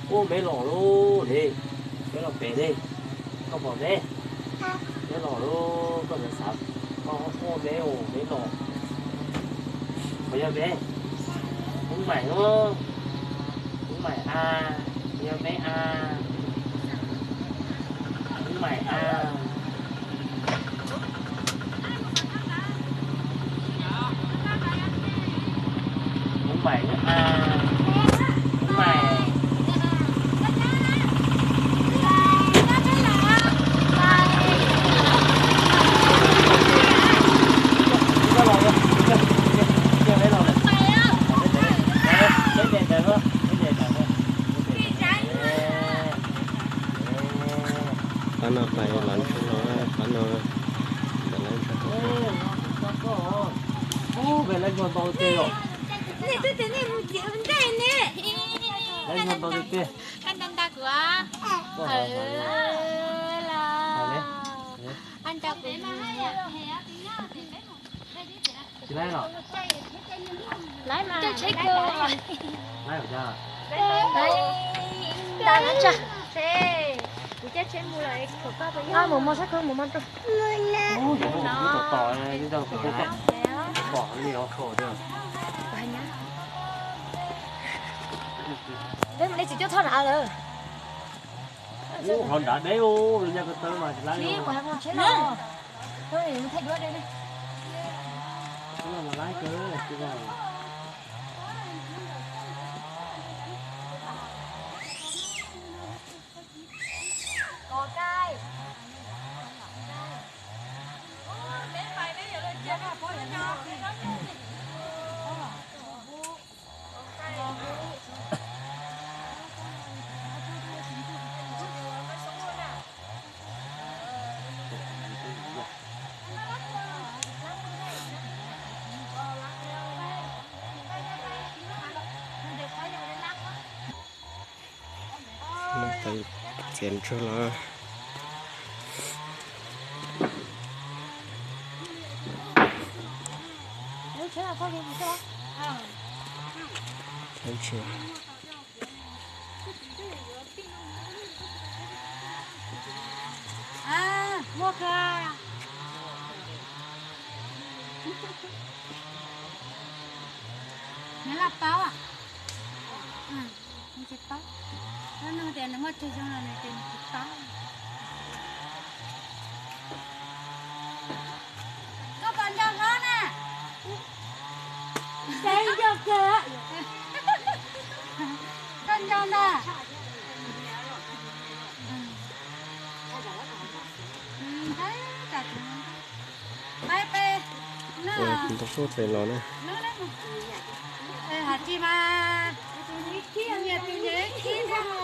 Ua me los lub li, me los pem li, koj pom me, me los lub, koj xav xav, koj ua me ua me los, puas yog me? Hmoob Maim lub, Hmoob Maim a, puas yog me a? Hmoob Maim a. Hmoob Maim, Hmoob Maim, qab no pais los ntsuag los, qab no pais los ntsuag tau. Ntsuag ntau tiag. Tsis laib los? Laib mas. Laib cas? Mus mos sab kawg mus mos rau. Peb mus de tsis cuab txhob nrad lawm. Ub, hov nrad deb ub, ya ko taw mas tsis laib. Tsis, kuv hais mus tsheb no. Thaij duab de ne. Tsheb no mas laib kawg, tsheb no. Txiav ntsuag los. Muaj kawg. Nws laj paub. Nws tsis paub. Nws tias nws muaj tsawg xyoo los nws tias nws tsis paub. Koj puas nco hlob na? Koj nco ntag. Ntau tus phooj ywg los na. Hais tsis mas, nyias tus nyias ib khib.